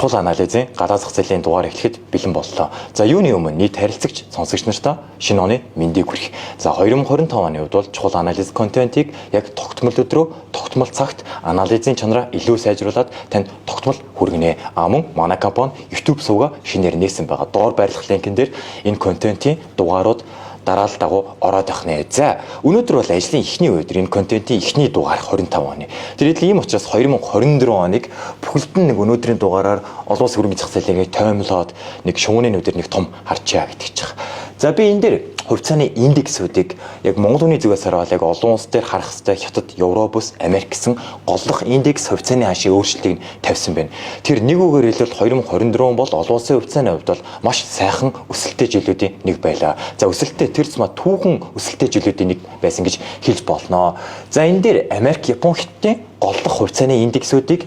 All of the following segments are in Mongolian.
Чухал анализын гадаад зах зээлийн дугаар эхлэхэд бэлэн боллоо. За, юуны өмнө нийт харилцагч сонсогч нартаа шинэ оны мэндийг хүргэх. За, 2025 оны хувьд бол чухал анализ контентийг яг тогтмол өдрөө, тогтмол цагт анализын чанараа илүү сайжруулад танд тогтмол хүргэнэ. А мөн манай компани YouTube сувгаа шинээр нээсэн байгаа. Доор байрлах линкэн дээр энэ контентын дугаарууд дараалал дагуу ороод явах нэ. За, өнөөдөр бол ажлын эхний өдөр, энэ контентын эхний дугаар, 25 оны. Тэр ийм учраас 2024 оныг бүхэлд нь нэг өнөөдрийн дугаараар олон улсын хөрөнгөний зах зээлийг тоймлоод нэг шувууны нүдээр нэг том харчаа гэдэг чих. За, би энэ дээр хувьцааны индексүүдийг яг Монгол үнийн зүгээс хараад яг олон улс дээр харах хэвээр Хятад, Европ бүс, Америк гэсэн голлох индекс хувьцааны ханшийн өөрчлөлтийг тавьсан байна. Тэр нэг үгээр хэлбэл, 2024 он бол олон улсын хувьцааны хувьд бол маш сайхан өсөлттэй жилүүдийн нэг байлаа. За, өсөлттэй тэр тусмаа түүхэн өсөлттэй жилүүдийн нэг байсан гэж хэлж болно. За, энэ дээр Америк, Япон, Хятадын голлох хувьцааны индексүүдийг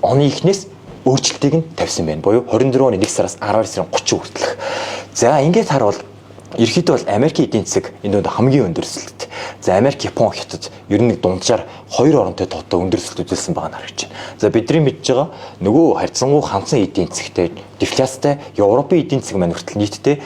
оны эхнээс өөрчлөлтийг нь тавьсан байна. Буюу 24 оны 1 сараас 12 сарын 30 хүртэлх. За, ингээд харуул ерөөхдөө бол Америкийн эдийн засаг энэ дунд хамгийн өндөр өсөлттэй. За, Америк, Япон, Хятад ер нь нэг дунджаар хоёр оронтой тоотой өндөр өсөлт үзүүлсэн байгаа нь харагдаж байна. За, бидний мэдж байгаа нөгөө харьцангуй ханцсан эдийн засагтай, дефляцтай Европын эдийн засаг маань хүртэл нийтдээ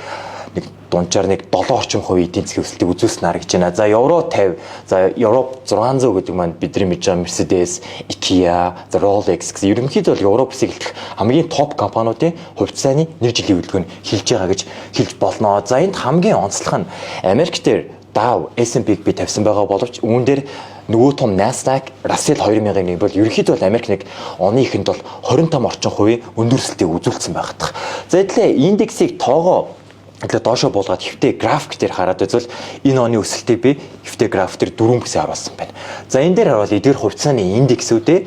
нэг дунджаар нэг 7 орчим хувийн эдийн засгийн өсөлтийг үзүүлсэн харагдаж байна. За, Евро 50, за, Европ 600 гэдэг маань бидний мэдж байгаа Mercedes, IKEA, за, Rolex гэсэн ерөнхийдөө бол Европ бүсийг хэлэх хамгийн топ компаниудын хувьцааны нэг жилийн хөдөлгөөн хэлж байгаа гэж хэлж болно. За, энд хамгийн онцлог нь Америк дээр Dow, S&P-г би тавьсан байгаа боловч үүн дээр нөгөө том Nasdaq, Russell 2000-ын нэг бол ерөнхийдөө бол Америк нэг оны эхэнд бол 25 орчим хувийн өндөр өсөлтийг үзүүлсэн байгаад. За, эдлээ индексийг тоогоо тэгэхээр доошо буулгаад хэвтэй график дээр хараад үзвэл энэ оны өсөлтийг би хэвтэй график дээр дөрвөн бүсээ харуулсан байна. За, энэ дээр харуул эдгээр хувьцааны индексүүдээ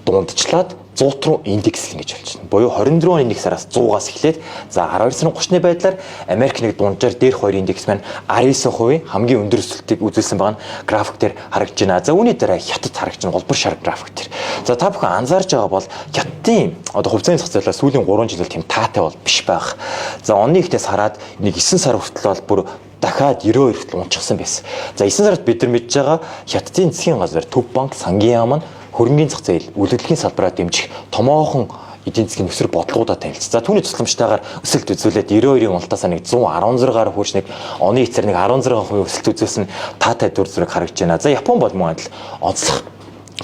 дундчлаад 100 руу индекслэн гэж болж байна. Буюу 24 оны 1 сараас 100-аас эхлээд, за, 12 сарын 30-ны байдлаар Америк нэг дунджаар дээрх хоёр индекс маань 19% хамгийн өндөр өсөлтийг үзүүлсэн байгаа нь график дээр харагдаж байна. За, үүний дараа Хятад харагдаж байна, голбор шар график дээр. За, та бүхэн анзаарж байгаа бол Хятадын одоо хувьцааны зах зээл сүүлийн 3 жил бол тийм таатай бол биш байх. За, оны ихтээс хараад нэг 9 сар хүртэл бол бүр дахиад 92 хүртэл унчихсан байсан. За, 9 сард бид нар мэдж байгаа Хятадын засгийн газар, Төв банк, сангийн яам нь хөрөнгийн зах зээл, үлгэрлэгийн салбараа дэмжих томоохон эдийн засгийн нөхцөл бодлогоудаа танилцсан. За, түүний тусламжтайгаар өсөлт үзүүлээд 92-ийн уналтаасаа нэг 116 гаруй хүрч нэг оны эцээр нэг 16% өсөлт үзүүлсэн таатай дүр зураг харагдаж байна. За, Япон бол мөн адил онцлог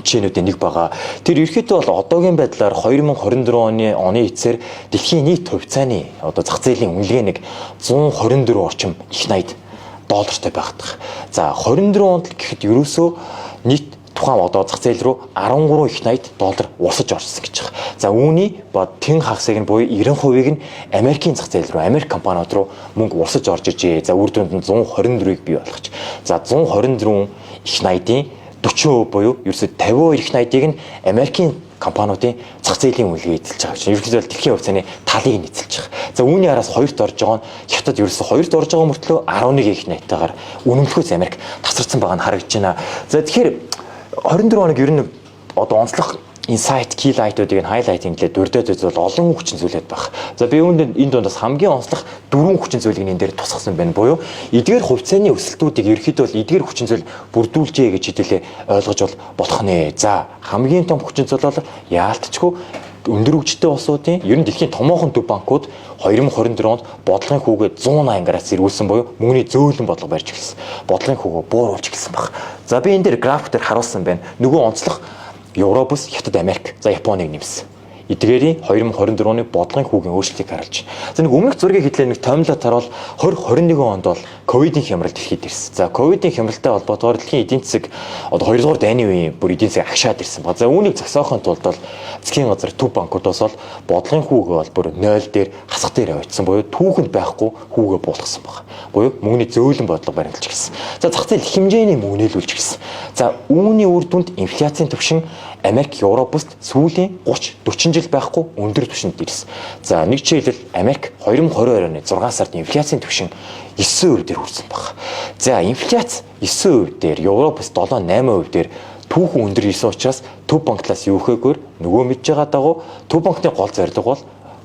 жишээнүүдийн нэг байгаа. Тэр ерөөхдөө бол одоогийн байдлаар 2024 оны эцээр дэлхийн нийт хувьцааны одоо зах зээлийн үнэлгээ нэг 124 орчим их 80 доллартай байгаад. За, 24 онд гэхэд ерөөсөө нийт тухайн одоо зах зээл рүү 13 их 80 доллар урсаж орсон гэж байгаа. За, үүний ба тэн хагасыг нь буюу 90%-ийг нь Америкийн зах зээл рүү, Америк компаниуд руу мөнгө урсаж орж ижээ. За, үр дүнд нь 124-ийг бий болгож. За, 124 их 80-ын 40% буюу ерөөсө 52 их 80-ыг нь Америкийн компаниудын зах зээлийн үнэлгээ эзэлж байгаа гэж. Ерөнхийдөө бол дэлхийн хувьцааны талыг нь эзэлж байгаа. За, үүний араас хоёрт орж байгаа нь Хятад, ерөөсө хоёрт орж байгаа мөртлөө 11 их 80-тайгаар үнэмлэхүйц Америк тасарсан байгаа нь харагдаж байна. За, тэгэхээр 24 оног ер нь одоо онцлог insight, key light-уудыг нь highlight-ын төлөө дурдаад үзвэл олон хүчин зүйлүүд байх. За, би үүнд энэ дундаас хамгийн онцлог дөрвөн хүчин зүйлийг энэ дээр тусгасан байна. Буюу эдгээр хувьцааны өсөлтүүдийг ерөөхдөө бол эдгээр хүчин зүйл бүрдүүлжээ гэж хэдүүлээ ойлгож бол болох нэ. За, хамгийн том хүчин зүйл бол яалтчгүй өндөр хөгжилтэй улсуудын, ер нь дэлхийн томоохон төв банкуд 2024 онд бодлогын хүүгээ 180 градус эргүүлсэн буюу мөнгөний зөөлөн бодлого барьж эхэлсэн. Бодлогын хүүгээ бууруулж эхэлсэн баг. За, би энэ дээр график дээр харуулсан байна. Нөгөө онцлог Европ бүс, Хятад, Америк, за, Японыг нэмсэн. Эдгээрийн 2024 оны бодлогын хүүгийн өөрчлөлтийг харуулж байна. За, нэг өмнөх зургийг хэдлээ нэг томлоод харуул 2021 онд бол ковидын хямрал дэлхийд ирсэн. За, ковидын хямралтай холбоотойгоор дэлхийн эдийн засаг одоо 2 дугаар дайны үеийн бүр эдийн засаг агшаад ирсэн ба. За, үүнийг зогсоохын тулд бол засгийн газар, төв банкудаас бол бодлогын хүүгээ бол бүр 0 дээр, хасах дээр авчсан буюу түүхэнд байхгүй хүүгээ буулгасан баг. Буюу мөнгөний зөөлөн бодлого баримталж эхэлсэн. За, зах зээл их хэмжээний мөнгөнөөлүүлж эхэлсэн. За, үүний үр дүнд инфляцийн түвшин Америк, Европ бүст сүүлийн 30 40 жил байхгүй өндөр түвшинд ирсэн. За, нэг жишээлбэл, Америк 2022 оны 6 сард инфляцийн түвшин 9% дээр хүрсэн баг. За, инфляц 9% дээр, Европ бүс 7 8% дээр түүхэн өндөр ирсэн учраас төв банк талаас юу гэхээгээр нөгөө мэдж байгаа дагуу төв банкны гол зорилго бол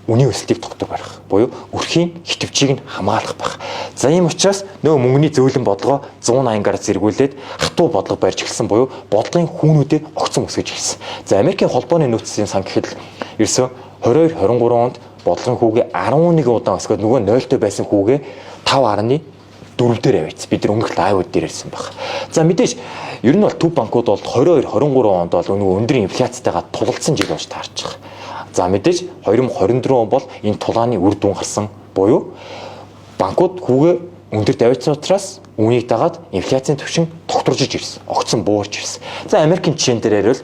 үнийн өсөлтийг тогтох барих буюу өрхийн хитвчийг нь хамгаалах байх. За, ийм учраас нөгөө мөнгөний зөөлөн бодлогоо 180 градус эргүүлээд хатуу бодлого барьж эхэлсэн буюу бодлогын хүүнүүдээ огцом өсгөж эхэлсэн. За, Америкийн холбооны нөөцийн сан гэхэд ерөөсөө 22 23 онд бодлогын хүүгээ 11 удаа өсгөөд нөгөө 0-той байсан хүүгээ 5.4 дээр авчихсан. Бид нар өмнөх live ууд дээр ярьсан баг. За, мэдээж ер нь бол төв банкуд бол 22 23 онд бол нөгөө өндөр инфляцтайгаа тулалдсан жил болж таарч байгаа. За, мэдээж 2024 он бол энэ тулааны үр дүн гарсан буюу банкуд хүүгээ өндөр тавьчихсан учраас үүнийг дагаад инфляцийн түвшин тогтворжиж ирсэн. Огцон буурч ирсэн. За, Америкийн жишээн дээр ярил,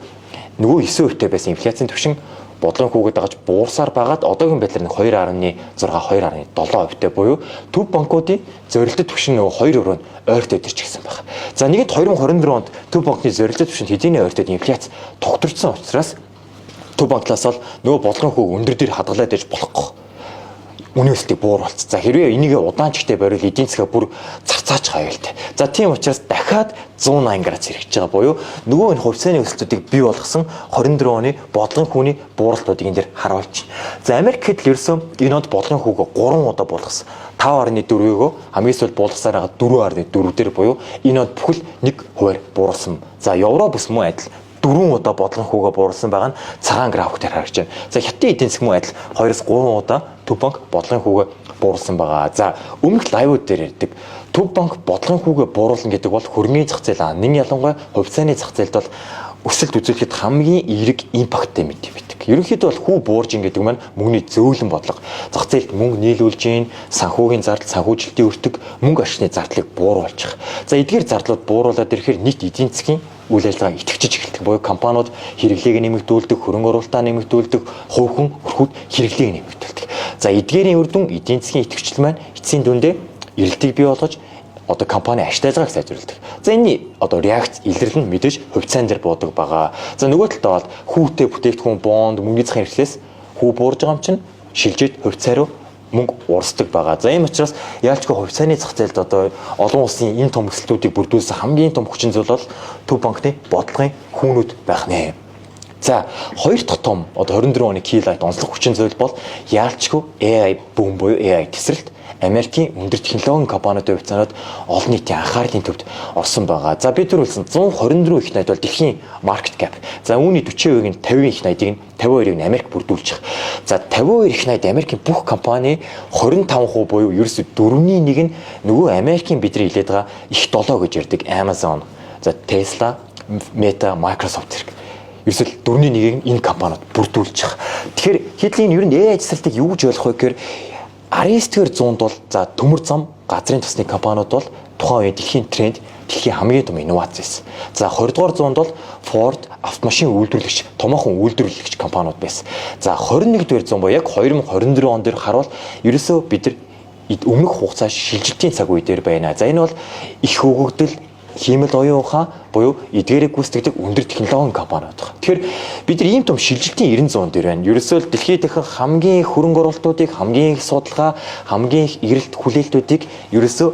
нөгөө 9% байсан инфляцийн түвшин бодлогын хүүгээ дагаж буурсаар байгаад одоогийн байдлаар нэг 2.6, 2.7% буюу төв банкуудын зорилттой түвшин нөгөө 2 өрөө нь ойртоод ирчихсэн байна. За, нэгэнт 2024 онд төв банкны зорилттой түвшинд хэдийний ойртоод инфляц тогтворсон учраас төв банклаас бол нөгөө бодлогын хүүг өндөр дээр хадгалаад иж болохгүй, үнийн өсөлтийг буур болц. За, хэрвээ энийг удаан чигтээ бариул эдийн засгаа бүр зарцааж хаяа л. За, тийм учраас дахиад 180 градус хэрэгжиж байгаа буюу нөгөө энэ хувьцааны өсөлтүүдийг бий болгосон 24 оны бодлогын хүүний бууралтуудыг энэ дээр харуулж байна. За, Америк гэхэд л ерөөсөө энэ онд бодлогын хүүгээ 3 удаа буулгасан. 5.4-ийг хамгийн сүүлд буулгасаар байгаа 4.4 дээр буюу энэ онд бүхэл нэг хувиар бууруулсан. За, Евро бүс мөн адил дөрвөн удаа бодлогын хүүгээ бууруулсан байгаа нь цагаан график дээр харагдаж байна. За, Хятадын эдийн засаг мөн адил 2-3 удаа төв банк бодлогын хүүгээ бууруулсан байгаа. За, өмнөх live ууд дээр ярьдаг. Төв банк бодлогын хүүгээ бууруулна гэдэг бол хөрөнгөний зах зээл, нэн ялангуяа хувьцааны зах зээлд бол өсөлт үзүүлэхэд хамгийн эерэг impact тай мэт байдаг. Ерөнхийдөө бол хүү буурж ин гэдэг маань мөнгөний зөөлөн бодлого. Зах зээлд мөнгө нийлүүлж ийн, санхүүгийн зардал, санхүүжилтийн өртөг, мөнгө ашигны зардлыг бууруулчих. За, эдгээр зардлууд бууруулад ирэхээр нийт эдийн засгийн үйл ажиллагаа идэвхжиж эхэлдэг. Буюу компаниуд хэрэглээг нэмэгдүүлдэг, хөрөнгө оруулалтаа нэмэгдүүлдэг, хувь хүн өрхүүд хэрэглээг нэмэгдүүлдэг. За, эдгээрийн үр дүн эдийн засгийн идэвхжил маань эцсийн дүндээ эрэлтийг бий болгож одоо компани ашиг ажиллагааг сайжруулдаг. За, энэний одоо реакц илэрлэл нь мэдээж хувьцаан дээр буудаг байгаа. За, нөгөө талдаа бол хүүтэй бүтээгдэхүүн, бонд, мөнгөний захын хэрэглээс хүү буурж байгаа юм чинь шилжээд хувьцаа руу мөнгө урсдаг байгаа. За, ийм учраас яалчгүй хувьцааны зах зээлд одоо олон улсын энэ том өсөлтүүдийг бүрдүүлсэн хамгийн том хүчин зүйл бол төв банкны бодлогын хүүнүүд байх нэ. За, хоёр дахь том одоо 24 оны key light онцлог хүчин зүйл бол яалчгүй AI boom буюу AI тесрэлт. Америкийн өндөр технологийн компаниудын хувьцаанууд олон нийтийн анхаарлын төвд орсон байгаа. За, би түр хэлсэн, 124 их найд бол дэлхийн market cap. За, үүний 40%-ийг нь, 50 их найдыг нь, 52-ыг нь Америк бүрдүүлж байгаа. За, 52 их найд Америкийн бүх компани 25% буюу ерөөсө дөрөвний нэг нь нөгөө Америкийн бидний хэлээд байгаа их долоо гэж ярьдаг Amazon, за Tesla, Meta, Microsoft зэрэг. Ерөөсөл дөрөвний нэгийг энэ компаниуд бүрдүүлж байгаа. Тэгэхээр хэдлийн ер нь AI тесрэлтийг юу гэж ойлгох вэ гэхээр 19-р зуунд бол за төмөр зам, газрын тосны компаниуд бол тухайн үеийн дэлхийн тренд, дэлхийн хамгийн том инновац байсан. За, 20 дугаар зуунд бол Ford автомашин үйлдвэрлэгч, томоохон үйлдвэрлэгч компаниуд байсан. За, 21 дугаар зуун буюу яг 2024 он дээр харуул ерөөсөө бид нар өмнөх хугацаа шилжилтийн цаг үе дээр байна. За, энэ бол их өгөгдөл, хиймэл оюун ухаан буюу эдгээрийг гүйцэтгэдэг өндөр технологийн компаниуд байна. Тэгэхээр бид нар ийм том шилжилтийн 90 зуун дээр байна. Ерөөсөө л дэлхийд дахин хамгийн их хөрөнгө оруулалтуудыг, хамгийн их судалгаа, хамгийн их эрэлт хүлээлтүүдийг ерөөсөө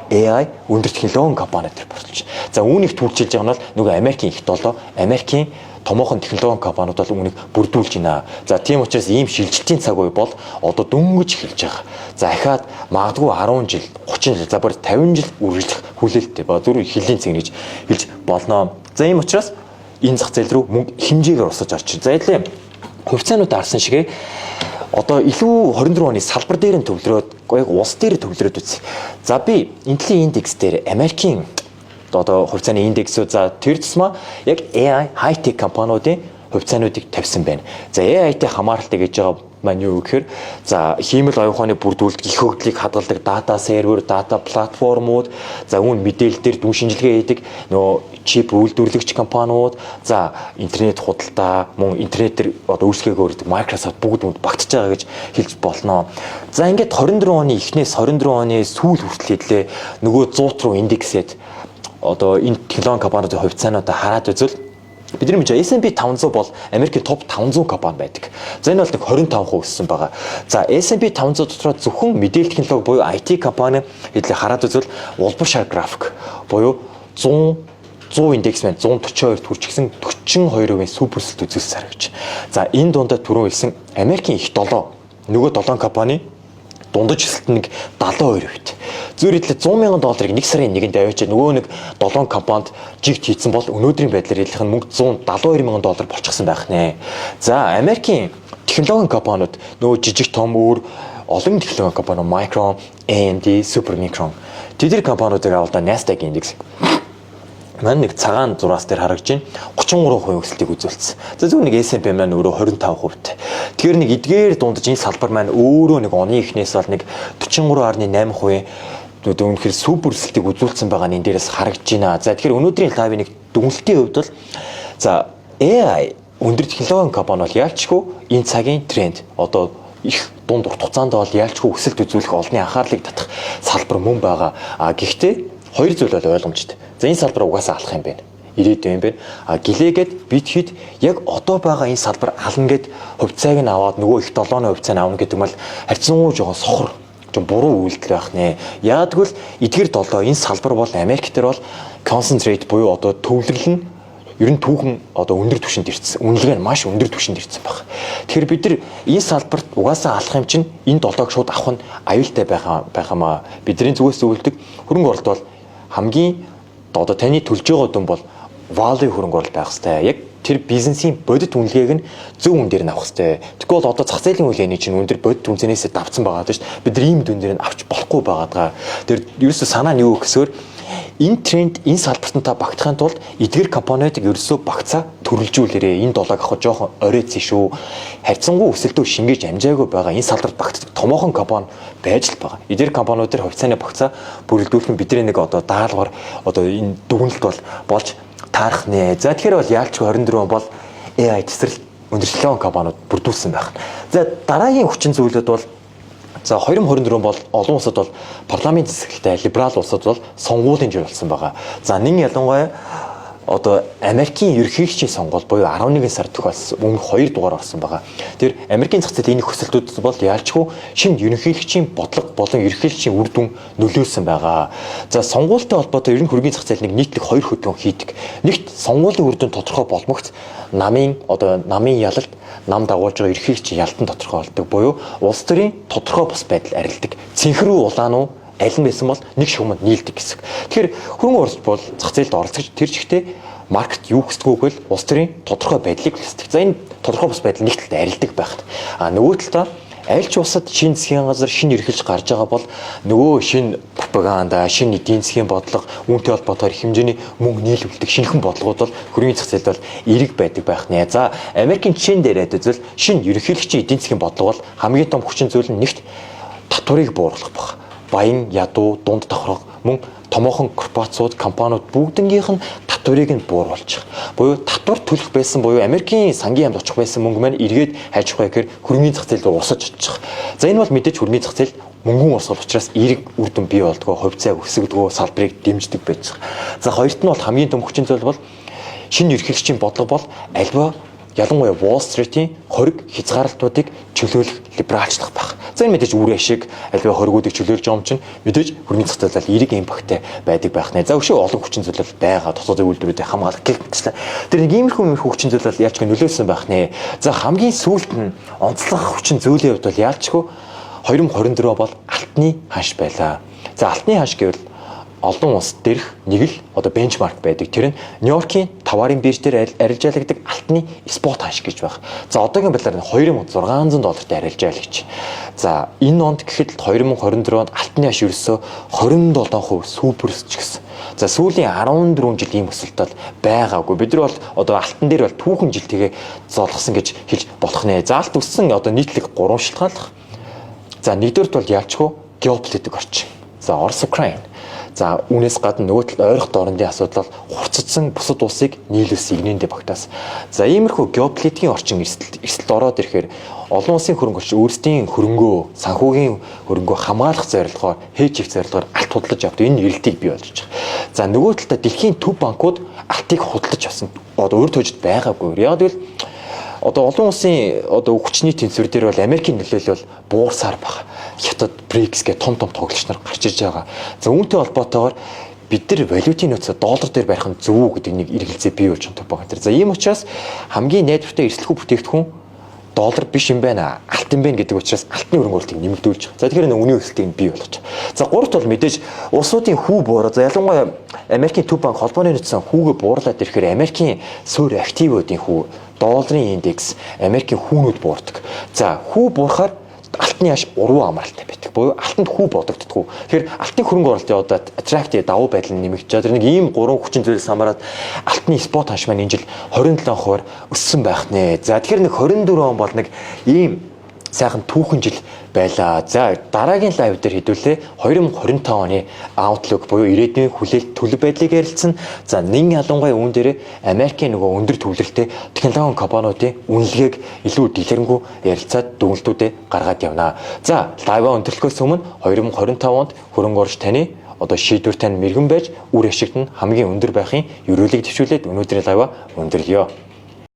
AI өндөр технологийн компаниуд төр борлуулж. За, үүнийг түлчилж байгаа нь бол нөгөө Америкийн их долоо, Америкийн томоохон технологийн компаниуд бол үүнийг бүрдүүлж байна. За, тийм учраас ийм шилжилтийн цаг үе бол одоо дөнгөж эхэлж байгаа. За, ахаад магадгүй 10 жил, 30 жил, за бүр 50 жил үргэлжлэх хүлээлттэй ба зүрх хөлийн цэг гэж хэлж болно. За, ийм учраас энэ зах зээл рүү мөнгө хэмжээгээр урсаж орж. За, ялээ хувьцаанууд арсан шигээ одоо илүү 24 оны салбар дээр нь төвлөрөөд, яг улс дээр төвлөрөөд үзье. За, би энэлийн индекс дээр Америкийн одоо хувьцааны индексүүд, за тэр тусмаа яг AI high tech компаниудын хувьцаануудыг тавьсан байна. За, AI-тай хамааралтай гэж байгаа маань юу гэхээр, за хиймэл оюун ухааны бүрдүүлдэг, их хөгжлийг хадгалдаг data server, data платформууд, за үүн мэдээлэл дээр дүн шинжилгээ хийдэг нөгөө чип үйлдвэрлэгч компаниуд, за интернет худалдаа, мөн интернетээр одоо үйлчлэгээ өргөдөг Microsoft бүгд үүнд багтж байгаа гэж хэлж болно. За, ингээд 24 оны эхнээс 24 оны сүүл хүртэл хэдлээ нөгөө 100 руу индексээд одоо энэ технологи компаниудын хувьцаануудаа хараад үзвэл бидний мэдээ S&P 500 бол Америкийн топ 500 компани байдаг. За, энэ бол нэг 25% өссөн байгаа. За, S&P 500 дотроо зөвхөн мэдээлэл технологи буюу IT компани хэдлээ хараад үзвэл улбар шар график буюу 100 индекс маань 142 хүрчихсэн, 42% супер өсөлт үзүүлсэн харагч. За, энэ дундаа түрүүн хэлсэн Америкийн их долоо Нөгөө 7 компани дундаж өсөлт нэг 72%. Зүгээр хэлбэл 100 мянган долларыг нэг сарын нэгэнд аваачаад нөгөө нэг 7 компанид жигт хийцэн бол өнөөдрийн байдлаар хэлэх нь мөнгө 172 мянган доллар болчихсон байх нэ. За, Америкийн технологийн компаниуд, нөгөө жижиг, том, өөр олон технологийн компаниуд, Micron, AMD, Supermicro, тэдгээр компаниудыг авалдаа Nasdaq индекс маань нэг цагаан зураас дээр харагдаж байна. 33% өсөлтийг үзүүлсэн. За, зөвхөн нэг S&P маань өөрөө 25%. Тэгэхээр нэг эдгээр дундаж энэ салбар маань өөрөө нэг оны эхнээс бол нэг 43.8% үнэхээр супер өсөлтийг үзүүлсэн байгаа нь энэ дээрээс харагдаж байна. За, тэгэхээр өнөөдрийн live-ын нэг дүгнэлтийн хувьд бол, за, AI өндөр технологийн компани бол яалчгүй энэ цагийн тренд, одоо их дунд урт хугацаанд бол яалчгүй өсөлт үзүүлэх, олонний анхаарлыг татах салбар мөн байгаа. А гэхдээ хоёр зүйл бол ойлгомжтой. За, энэ салбар угаасаа алах юм байна. Ирээдүйн юм байна. А гэлээгээд бид хэд яг одоо байгаа энэ салбар ална гэд хувьцааг нь аваад нөгөө их долооны хувьцааг авна гэдэг нь харьцангуй жоохон сохор, жон буруу үйлдэл байх нэ. Яагтвэл эдгээр долоо энэ салбар бол Америк дээр бол concentrate буюу одоо төвлөрөл нь ер нь түүхэн одоо өндөр түвшинд ирсэн. Үнэлгээ нь маш өндөр түвшинд ирсэн баг. Тэгэхээр бид нар энэ салбарт угаасаа алах юм чинь энэ долоог шууд авах нь аюултай байх юм аа. Бидний зүгээс зөвлөдөг хөрөнгө оруулалт бол хамгийн одоо таны төлж байгаа дүн бол value хөрөнгө оруулалт байх хэрэгтэй. Яг тэр бизнесийн бодит үнэлгээг нь зөв үн дээр нь авах хэрэгтэй. Тэгэхгүй бол одоо зах зээлийн үнэлгээний чинь өндөр бодит үнцнээсээ давцсан байгаа шүү дээ. Бид нар ийм дүн дээр нь авч болохгүй байгаа даа. Тэр ерөөсөө санаа нь юу гэсээр энэ тренд, энэ салбарт та багтахын тулд эдгээр компаниудыг ерөөсөө багцаа төрөлжүүлээрээ. Энэ долоог авах жоохон оройцсон шүү. Харьцангуй өсөлтөө шингээж амжаагүй байгаа энэ салбарт багтдаг томоохон компани байж л байгаа. Эдгээр компаниуд дээр хувьцааны багцаа бүрэлдүүлэх нь бидний нэг одоо даалгавар, одоо энэ дүгнэлт бол болж таарах нэ. За, тэгэхээр бол яалчгүй 24 он бол AI тесрэл өндөр компаниуд бүрдүүлсэн байх. За, дараагийн хүчин зүйлүүд бол, за, 2024 бол олон улсад бол парламент зэсгэлтэй, либерал улсад бол сонгуулийн жил болсон байгаа. За, нэн ялангуяа одоо Америкийн ерөнхийлөгчийн сонгуул буюу 11 сард тохиолдсон, өмнөх 2 дугаар орсон байгаа. Тэр Америкийн зах зээл энэ хөсөлтүүдэд бол яалчгүй шинэ ерөнхийлөгчийн бодлого болон ерөнхийлөгчийн үр дүн нөлөөлсөн байгаа. За, сонгуультай холбоотой ер нь хөргийн зах зээл нэг нийтлэг хоёр хөдөлгөөн хийдэг. Нэгт сонгуулийн үр дүн тодорхой болмогц намын одоо намын ялалт, нам дагуулж байгаа ерөнхийлөгчийн ялтан тодорхой болдог буюу улс төрийн тодорхой бус байдал арилдаг. Цэнхэр үү, улаан уу, аль нь байсан бол нэг шугамд нийлдэг гэсэн. Тэгэхээр хөрөнгө оруулалт бол зах зээлд оролцогч тэр чигтээ market юу хүсдэг вэ гэвэл улс төрийн тодорхой байдлыг хүсдэг. За, энэ тодорхой бус байдал нэг талд арилдаг байхад. А нөгөө талдаа аль ч улсад шинэ засгийн газар, шинэ эрхэлж гарч байгаа бол нөгөө шинэ пропаганда, шинэ эдийн засгийн бодлого, үүнтэй холбоотойгоор их хэмжээний мөнгө нийлүүлдэг шинэхэн бодлогууд бол хөрөнгөний зах зээлд бол эерэг байдаг байх нэ. За, Америкийн жишээн дээр үзвэл шинэ ерөнхийлөгчийн эдийн засгийн бодлого бол хамгийн том хүчин зүйл нь нэгт татварыг бууруулах баг. Баян, ядуу, дунд давхарга, мөн томоохон корпорациуд, компаниуд бүгднгийнх нь татварыг нь бууруулчих. Буюу татвар төлөх байсан буюу Америкийн сангийн яамд очих байсан мөнгө маань эргээд хайж байгаа гэхээр хөрөнгөний зах зээлд урсаж очих. За, энэ бол мэдээж хөрөнгөний зах зээл мөнгөн урсгал учраас эерэг үр дүн бий болдгоо, хувьцааг өсгөдгөө, салбарыг дэмждэг байж байгаа. За, хоёрт нь бол хамгийн том хүчин зүйл бол шинэ ерөнхийлөгчийн бодлого бол альва ялангуяа Wall Street-ийн хориг хязгаарлалтуудыг чөлөөлөх, либералчлах байх. За, энэ мэдээж үр ашиг, альва хоригуудыг чөлөөлж байгаа юм чинь мэдээж хөрөнгөний зах зээл эерэг impact тай байдаг байх нэ. За, өшөө олон хүчин зүйлэл байгаа. Дотоодын үйлдвэрүүдийг хамгаалах гэх мэтчлээ. Тэр нэг иймэрхүү хүчин зүйлэл яалчгүй нөлөөлсөн байх нэ. За, хамгийн сүүлд нь онцлог хүчин зүйлийн хувьд бол яалчгүй 2024 бол алтны ханш байлаа. За, алтны ханш гэвэл олон улс дээрх нэг л одоо benchmark байдаг. Тэр нь Нью-Йоркийн товарын бирж дээр арилжаалагдаг алтны spot ханш гэж байна. За, одоогийн байдлаар 2600 доллартай арилжаалагч. За, энэ онд гэхэд 2024 онд алтны ханш ерөөсөө 27% супер өсч гисэн. За, сүүлийн 14 жил ийм өсөлт бол байгаагүй. Бид нар бол одоо алтан дээр бол түүхэн жил тэгээ золгосон гэж хэлж болох нэ. За, алт өссөн одоо нийтлэг 3 шалтгаанлах. За, нэгдүгээрт бол ялчгүй геополитик орчин. За, Орос, Украин. За, үүнээс гадна нөгөө талд ойрох дорнодын асуудал бол хурцдсан бусад улсыг нийлүүлсэн игнэндээ багтаасан. За, иймэрхүү геополитикийн орчин эрсдэлд ороод ирэхээр олон улсын хөрөнгө оруулагч өөрсдийн хөрөнгөө, санхүүгийн хөрөнгөө хамгаалах зорилгоор, hedge хийх зорилгоор алт худалдаж авдаг. Энэ эрэлтийг бий болж байгаа. За, нөгөө талдаа дэлхийн төв банкуд алтыг худалдаж авсан. Одоо өөр тожид байгаагүй. Яг гэвэл одоо олон улсын одоо хүчний тэнцвэр дээр бол Америкийн нөлөөлөл бол буурсаар байгаа. Хятад, BRICS гэх том том тоглогч нар гарч иж байгаа. За, үүнтэй холбоотойгоор бид нар валютын нөөцөө доллар дээр барих нь зөв үү гэдэг нэг эргэлзээ бий болж байгаа байгаа. За, ийм учраас хамгийн найдвартай эрсдэлгүй бүтээгдэхүүн Доллар биш юм байна. Алт юм байна гэдэг учраас алтны хөрөнгө оруулалтыг нэмэгдүүлж байгаа. За, тэгэхээр үнийн өсөлтийг бий болгож байгаа. За, гуравт бол мэдээж улсуудын хүү буураа. За, ялангуяа Америкийн төв банк, холбооны нөөц сан хүүгээ буурлаад ирэхээр Америкийн суурь активуудын хүү, долларын индекс, Америкийн хүүнүүд буурдаг. За, хүү буурахаар алтны ханш урвуу амралтай байдаг. Буюу алтанд хүү бодогддоггүй. Тэгэхээр алтны хөрөнгө оруулалтын одоо attractive, давуу байдал нь нэмэгдэж байгаа. Тэр нэг ийм гурван хүчин зүйлс хамаарат алтны spot ханш маань энэ жил 27% өссөн байх нэ. За, тэгэхээр нэг 24 он бол нэг ийм сайхан түүхэн жил байлаа. За, дараагийн live дээр хэдүүлээ 2025 оны outlook буюу ирээдүйн хүлээлт, төлөв байдлыг ярилцсан. За, нэн ялангуяа үүн дээр Америкийн нөгөө өндөр төвлөрөлттэй технологи компаниудын үнэлгээг илүү дэлгэрэнгүй ярилцаад дүгнэлтүүдээ гаргаад явна. За, live аа өндөрлөхөөс өмнө 2025 онд хөрөнгө оруулалт таны одоо шийдвэр тань мэрэгэн байж үр ашигт нь хамгийн өндөр байхын ерөөлийг дэвшүүлээд өнөөдрийн live аа өндөрлөё.